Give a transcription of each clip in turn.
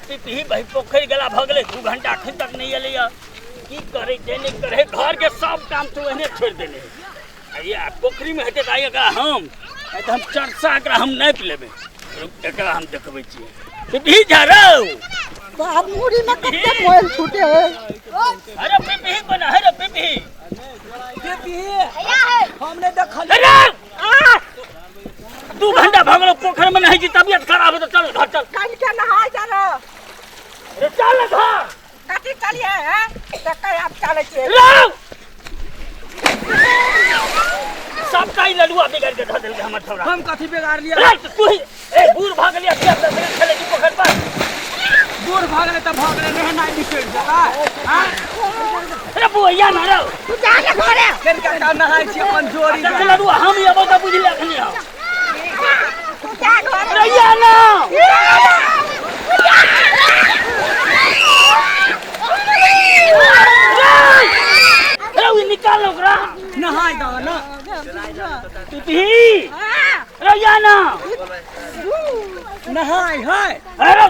पिपही भाई पोखरि गेला भऽ गेलै 2 घंटा अखन तक नहि एलैया। की करै छै नहि करै, घरके सब काम तऽ ओहने छोड़ि देने। आ ये पोखरिमे हेतै तऽ आइ एकरा हम आइ तऽ हम चरसा एकरा हम नापि लेबै। एकरा हम देखबै छियै। पिपही जा रौ। बाप मुड़ी में कते मोल छूटे है। अरे पिपही बना है रे पिपही। पिपही हम नहीं देखल। अरे 2 घंटा भऽ गेलौ पोखरि में नहाइ छी, तबियत खराब हेतौ, चल घर चल। कल के नहाय जा रौ। अरे चल घर। कथी चलिए हैं? देखै आब चलै छियै। रौ! सबटा ई लडुआ बिगाड़ि के धऽ देलकै हमर छौड़ा। हम कथी बिगाड़ लिया? रे, तऽ तू ही ए बूढ़ भऽ गेलियै, किया तऽ खेलै खेलै छी पोखरि पर? बूढ़ भऽ गेलै तऽ भऽ गेलै, नहेनाइ बिसरि जेतै। आँय? रे बुढ़िया ना रौ। तू जा ने घरे। फेर काका नहाय छी अपन जोड़ी। देख लडुआ, हम एबौ तऽ बुझि ले अखनी हम। तू जा घरे। रे या ना। रे उ निकाल ओकरा। नहाय दऽ ना। पिपही। रे या ना। नहाय है। अरे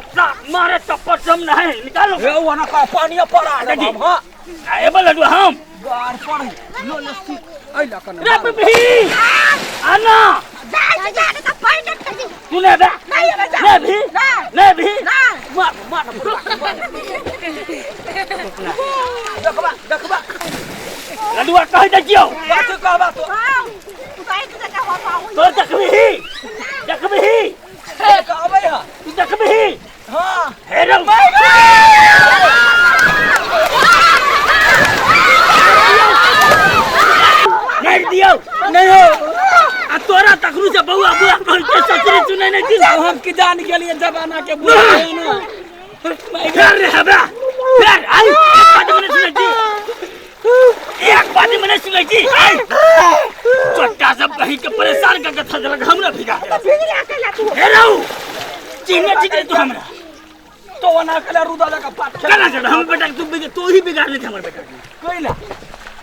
मारे चप्पल से हम नहाय, निकाल ओकरा। रे ओना का पानी पड़ा देखी। देब हां। आ एबो लडुआ हम। गार पर लो लस्सी ऐ ला कने। रे पिपही। आना। जा जा जा तऽ पानि कर दी। तू नहीं बे? नहीं अबे जा। नहीं भी? नहीं। नहीं भी? नहीं। मार मार देखबा देखबा। लडुआ कहि दै छियौ। कथी कहबा तो? हां। तू कहि दे जे हम आउ। तोर देखबिही? देखबिही? कहबै हा। तू देखबिही? हां। हे रौ। मारि दियौ। नहीं हो। आ तोरा तखनु से बौआ बुआ कहै छै ससुरी सुनै नहि छी। हम की जान गेलियै जमाना के बुढ़ा है ना। फेर रे हमरा। फेर आई एक बात में नहीं सुनै छी। एक बात में नहीं सुनै छी। आई चट्टा सब कहीं के परेशान करके थक देलक हमरा भिगा देलक। भिगला केला तू। हे रौ। चिन्हने छी तू हमरा। तो ओना केला रुदा लगा पाट खेला। केना चल हमर बेटा के तू बिगा तू ही बिगाड़ ले हमर बेटा के। कैला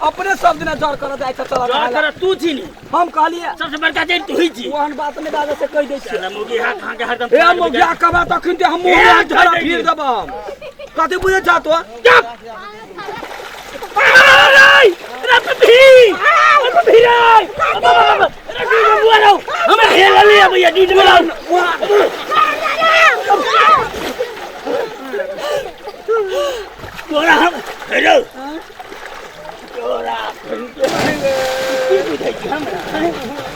अपने सब दिना जर कर जाय छै चला। जर कर तू छी नी। हम कहलिए सबसे बड़का जे तू ही छी। ओहन बात नहीं बाजे से कहि दै छी। साला मुगी हाथ खा के हरदम। ए मुगिया कबा तखन ते हम मुंह में धरा फिर देब हम। कथी बुझै छ तो? चुप। अरे रे पिपही। अरे पिपही रे। अरे दूध में बुआ रहो। हमें हेल लिया भैया दूध में लाओ। तोरा हम हेलो। तोरा की बुझै छी हमरा?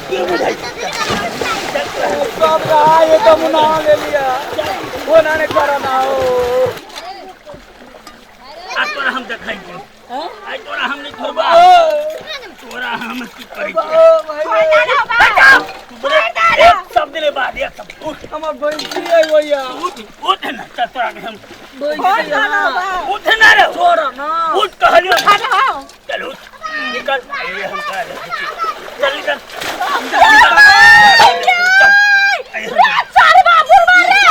की बुझै छी? सब रहा ये तो मुना ले लिया। ओना ने करना हो। आ तोरा हम देखै छी। आइ तोरा हम नहि छोड़बा। तोरा हम की करै छी? सब दिने बाद एक सब उठ। हमर बहिन आई भैया। उठ उठ ना चल तोरा के हम। उठ ना रे। छोड़ ना। उठ कहलियो। चल उठ। निकल। ये हम कह रहे चल निकल। चल बुढ़वा रे।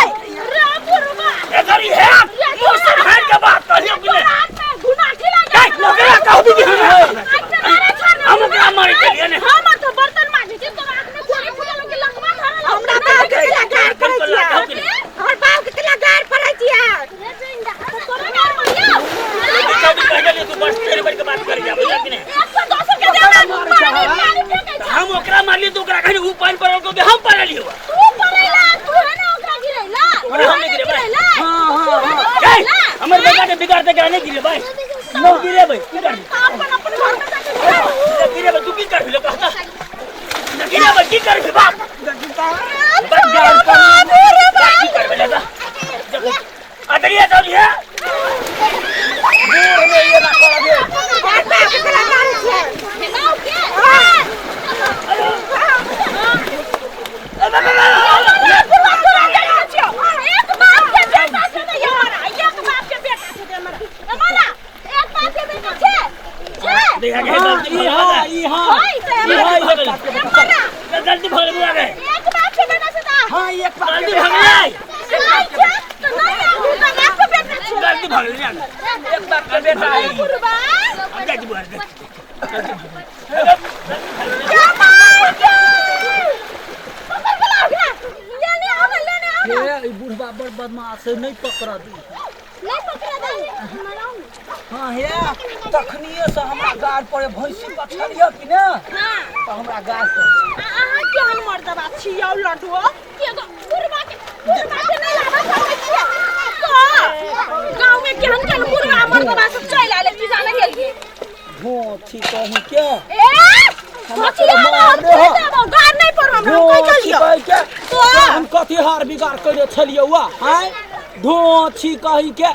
रे बुढ़वा। एकर है मौसम है के बात कहियो कि नहीं? गुना खिला जा। ओकरा कहू कि हम ओकरा मारे के लिए नहीं। हम तो बर्तन मांजे छी तोरा आंख में कोरी फुटल के लकवा धरल। हमरा बाप के केला गार पड़ै छियै। हमर बाप के केला गार पड़ै छियै। तोरा गार पड़िया। तू बस तेरे पर के बात कर जा बुझला कि नहीं? 102 के देना पानी फेंकै छै। हम ओकरा मारली तो ओकरा कहीं ऊ पानी पड़ल तो हम पड़लियो। तू पड़ैला तू है ना ओकरा गिरैला। ओकरा हम नहीं गिरेबै। हां हां हां। हमर बेटा के बिगाड़ दे के नहीं गिरेबै। नहीं गिरेबै की करबी? अपन अपन घर में जाके गिरेबै तू की करबी कहता? गिरेबै की करबी बाप? बस गार पर की करबी लगा? अदरिया चल ये। दूर में ये ना कर दे। बाप के केला गार छियै। एक बाप के बेटा छै ने हमारा, एक बाप के बेटा छै हमारा। हमारा एक बाप के बेटा छै। छै। ई हां ई हां। होय ते हमारा। जल्दी भाग बुआ रे। एक बाप के बेटा छै ता। हां एक बाप के जल्दी भाग ले। नहीं छै त नहीं आ बाप के बेटा छै। जल्दी भाग ले। एक बाप के बेटा है। बुढ़वा। जा बुआ रे। क्या मार के। पकड़ के ला ओकरा। लेने आओ ना, लेने आओ ना। ए ई बुढ़वा बड़ बदमाश है, नहीं पकड़ दी। नहीं पकड़ा दे मराउ ने। हाँ हे, तखनिए से हमरा गाड़ पड़े, भैंसी पछड़िए कि ने हां। तऽ हमरा गाड़ पड़े। अहाँ केहन मर्दबा छी यौ लड्डुओ? के एगो बुढ़बा के नहि लाबऽ सकै छियै? तो गाँव में केहन केहन बुढ़बा मर्दबा सब चलि आयल की जाने गेलियै। धोथी कहीं के। ए सोचिया तोरा मार दे हो। गार नहीं पर हमरा हम कहि धोथी चलियो। कहीं के। तो हम कथी हार बिगाड़ कइले छलियै वा आँय? धोथी कहीं के।